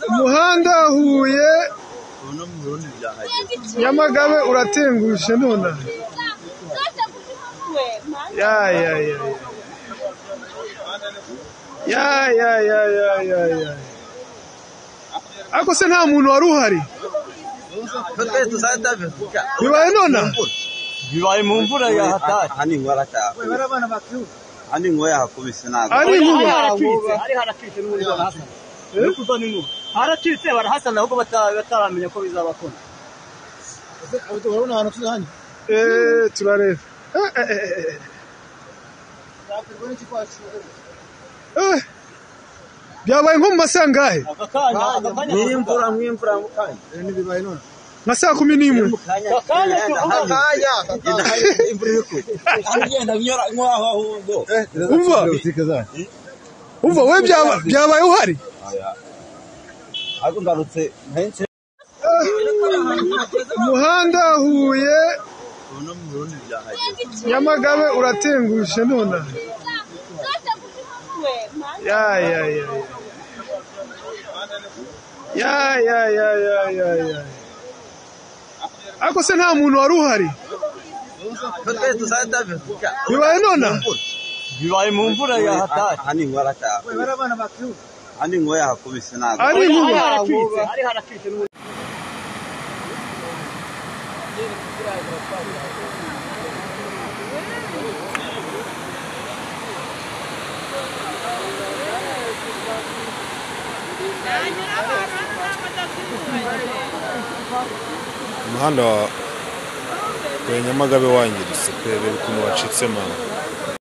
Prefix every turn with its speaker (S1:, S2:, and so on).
S1: Umuhanda Huye Nyamagabe uratengushe none. Ya ya ya ya ya ya ya ya ya. Ako se nta muntu wari uhari? Bibaye nona?
S2: Bibaye mu mvura ya hatari.
S3: Hani ngwarata. Hani ngoya hakubise nabi.
S1: Ari inkuba.
S2: Hari haracitse n'ubundi barahasana. Kuva n'inkuba. Haracitse barahasana ahubwo bataramenya ko bizabakona.
S4: Urabona ahantu turi hano?
S1: Turareba. Byabaye nko mu masaha angahe?
S3: Mwimvura mwimvura mukanya.
S4: Nibibaye none.
S1: Nka saa 11. Umva. Umva we byabaye uhari? Umuhanda Huye Nyamagabe uratengushe none. Ya ya ya ya ya ya ya ya ya. Ako se nta muntu wari uhari? Bibaye nona?
S2: Bibaye mu mvura ya hatari.
S3: Hani ngwarata. Hani ngoya hakubise nabi.
S1: Ari inkuba.
S2: Hari haracitse n'ubundi.
S5: Umuhanda wa Nyamagabe wangiritse pe, reba ukuntu wacitse mama.